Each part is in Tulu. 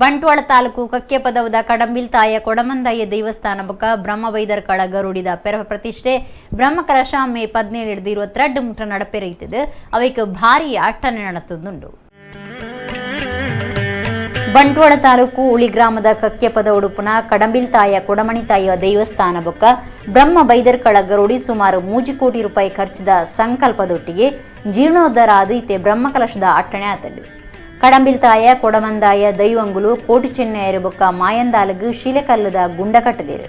ಬಂಟ್ವಾಳ ತಾಲೂಕು ಕಕ್ಕೆಪದವದ ಕಡಂಬಿಲ್ ತಾಯ ಕೊಡಮಂದಾಯ ದೇವಸ್ಥಾನ ಬೊಕ್ಕ ಬ್ರಹ್ಮವೈದರ್ಕಳ ಗರುಡಿದ ಪೆರವ ಪ್ರತಿಷ್ಠೆ ಬ್ರಹ್ಮಕಲಶ ಮೇ 17 22 ಮುಟ್ಟ ನಡಪೆರೈತದೆ. ಅವೆಕ್ ಭಾರಿ ಅಟ್ಟನೆ ನಡೆತುಂಡು. ಬಂಟ್ವಾಳ ತಾಲೂಕು ಉಳಿ ಗ್ರಾಮದ ಕಕ್ಕೆಪದ ಉಡುಪುನ ಕಡಂಬಿಲ್ ತಾಯ ಕೊಡಮಣಿ ತಾಯಿಯ ದೇವಸ್ಥಾನ ಬೊಕ್ಕ ಬ್ರಹ್ಮ ಬೈದರ್ಕಳ ಗರುಡಿ ಸುಮಾರು 3 ಕೋಟಿ ರೂಪಾಯಿ ಖರ್ಚದ ಸಂಕಲ್ಪದೊಟ್ಟಿಗೆ ಜೀರ್ಣೋದ್ಧಾರ ಆದ ಬ್ರಹ್ಮಕಲಶದ ಅಟ್ಟಣೆ ಆತದ್ದು. ಕಡಂಬಿಲ್ ತಾಯ ಕೊಡಮಂದಾಯ ದೈವಂಗುಲು ಕೋಟಿ ಚೆನ್ನೈಯರು ಬೊಕ್ಕ ಮಾಯಂದಾಲಗು ಶೀಲಕಲ್ಲದ ಗುಂಡ ಕಟ್ಟದಿರು.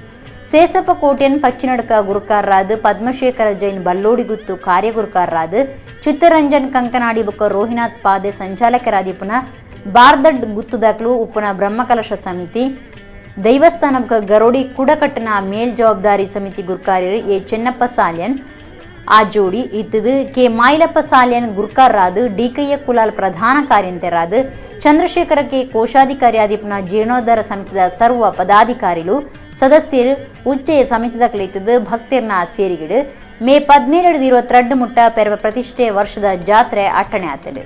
ಸೇಸಪ್ಪ ಕೋಟೆನ್ ಪಚ್ಚಿನಡ್ಕ ಗುರುಕಾರರಾದ ಪದ್ಮಶೇಖರ ಜೈನ್ ಬಲ್ಲೋಡಿಗುತ್ತು ಕಾರ್ಯಗುರುಕಾರರಾದ ಚಿತ್ತರಂಜನ್ ಕಂಕನಾಡಿ ಬೊಕ್ಕ ರೋಹಿನಾಥ್ ಪಾದೆ ಸಂಚಾಲಕರಾದಿ ಪುನಃ ಬಾರ್ದಡ್ ಗುತ್ತುದಾಕ್ಲು ಉಪ್ಪುನ ಬ್ರಹ್ಮಕಲಶ ಸಮಿತಿ ದೈವಸ್ಥಾನ ಗರೋಡಿ ಕುಡಕಟ್ಟನ ಮೇಲ್ಜವಾಬ್ದಾರಿ ಸಮಿತಿ ಗುರುಕಾರ್ಯರು ಎ ಚೆನ್ನಪ್ಪ ಸಾಲ್ಯನ್ ಆ ಜೋಡಿ ಇತ್ತದು ಕೆ ಮಾಯಿಲಪ್ಪ ಸಾಲ್ಯನ್ ಗುರ್ಕಾರರಾದ ಡಿಕಯ್ಯ ಕುಲಾಲ್ ಪ್ರಧಾನ ಕಾರ್ಯಂತರಾದ ಚಂದ್ರಶೇಖರ ಕೆ ಕೋಶಾಧಿಕಾರಿ ಆದಿಪುನ ಜೀರ್ಣೋದ್ಧಾರ ಸಮಿತಿದ ಸರ್ವ ಪದಾಧಿಕಾರಿಗಳು ಸದಸ್ಯರು ಉಚ್ಚೆಯ ಸಮಿತಿದ ಕಲಿತದ್ದು ಭಕ್ತರ್ನ ಸೇರಿಗಿಡು ಮೇ 17 22 ಮುಟ್ಟ ಪೆರವ ಪ್ರತಿಷ್ಠೆ ವರ್ಷದ ಜಾತ್ರೆ ಅಟ್ಟಣೆ ಆತದೆ.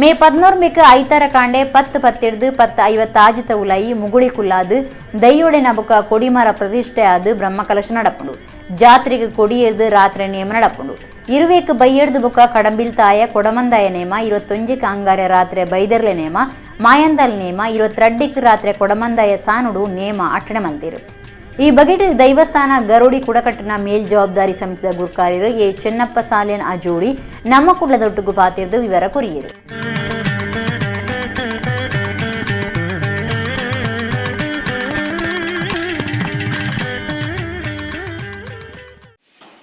ಮೇ 14 ಐತಾರ ಕಾಂಡೆ 10 10 10:50 ಉಲಾಯಿ ಮುಗುಳಿ ಕುಲ್ಲಾದು ದೈಯೋಳೆ ನಬುಕ ಕೊಡಿಮರ ಪ್ರತಿಷ್ಠೆ ಆದ ಬ್ರಹ್ಮಕಲಶ ನಡಪುಂಡು. ಜಾತ್ರೆಗೆ ಕೊಡಿಯೇರ್ದು ರಾತ್ರಿ ನೇಮ ನಡಪುಂಡು. ಇರುವೇಕ್ ಬೈಯೆಡ್ದು ಬೊಕ್ಕ ಕಡಂಬಿಲ್ ತಾಯ ಕೊಡಮಂದಾಯ ನೇಮ 21 ಅಂಗಾರೆ ರಾತ್ರಿ ಬೈದರ್ಲೆ ನೇಮ ಮಾಯಂದಲ್ ನೇಮ 22 ರಾತ್ರಿ ಕೊಡಮಂದಾಯ ಸಾನುಡು ನೇಮ ಅಟ್ಟಣೆ ಮಂದಿರು. ಈ ಬಗೆಟ್ ದೈವಸ್ಥಾನ ಗರುಡಿ ಕುಡಕಟ್ಟನ ಮೇಲ್ಜವಾಬ್ದಾರಿ ಸಮಿತಿದ ಗುರುಕಾರ್ಯರು ಎ ಚೆನ್ನಪ್ಪ ಸಾಲ್ಯನ್ ಅಜೋಡಿ ನಮ್ಮ ಕುಡ್ಲದೊಟ್ಟುಗು ಪಾತಿರ್ದು ವಿವರ ಕೊರಿಯರು.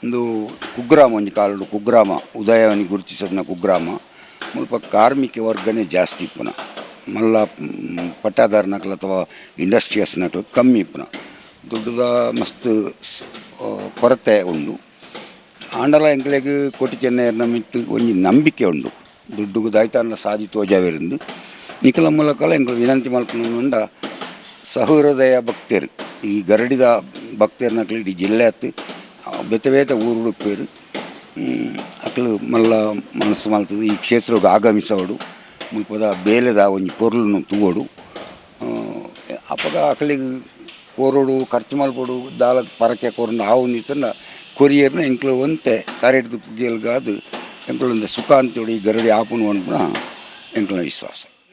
ಒಂದು ಕುಗ್ರಾಮ ಒಂಜಿ ಕಾಲಡು ಕುಗ್ರಾಮ ಉದಯವನ್ನು ಗುರುತಿಸೋದನ್ನ ಕುಗ್ರಾಮ ಮುಲ್ಪ ಕಾರ್ಮಿಕ ವರ್ಗನೇ ಜಾಸ್ತಿ ಇಪ್ಪುನ ಮಲ್ಲ ಪಟ್ಟಾದಾರನಕ್ಲು ಅಥವಾ ಇಂಡಸ್ಟ್ರಿಯಸ್ನಕ್ಲು ಕಮ್ಮಿ ಇಪ್ಪುನ ದುಡ್ಡುದ ಮಸ್ತ್ ಕೊರತೆ ಉಂಡು. ಆಂಡಲ ಎಂಕ್ಲೆಗ್ ಕೋಟಿ ಚೆನ್ನೈಯರ್ನ ಮಿತ್ತು ಒಂಜಿ ನಂಬಿಕೆ ಉಂಡು ದುಡ್ಡುಗು ದಾಯ್ತಾಂಡ ಸಾದಿ ತೋಜಾವಿರಂದು ನಿಕಲ ಮೂಲಕಲ ಎಂಕ್ಲು ವಿನಂತಿ ಮಲ್ಪುನ ಸಹೃದಯ ಭಕ್ತರು ಈ ಗರಡಿದ ಭಕ್ತರ್ನಕ್ಲು ಇಡೀ ಜಿಲ್ಲೆ ಅತ್ತು ಬೇತೆ ಬೇತೆ ಊರುಡುಪ್ಪೇರು ಅಕ್ಲು ಮಲ್ಲ ಮನಸ್ಸು ಮಲ್ತದೆ ಈ ಕ್ಷೇತ್ರಕ್ಕೆ ಆಗಮಿಸೋಡು ಮುಲ್ಪದ ಬೇಲೆದ ಒಂಜಿ ಪೊರ್ಲುನು ತೂವೋಡು ಅಪಗ ಅಕ್ಲಿಗೆ ಕೋರೋಡು ಖರ್ಚು ಮಲ್ಪೋಡು ದಾಲ ಪರಕೆ ಕೋರಂಡು ಆವು ಕೊರಿಯರ್ನ ಎಂಕ್ಲು ಒಂತೆ ತರೆಡ್ದು ಪುಗ್ಗಿಯಲ್ಗಾದು ಎಂಕ್ಲೊಂದು ಸುಖ ಅಂತೇಳಿ ಈ ಗರಡಿ ಆಪುನು ಅನ್ಪುನ ಎಂಕ್ಲ ವಿಶ್ವಾಸ.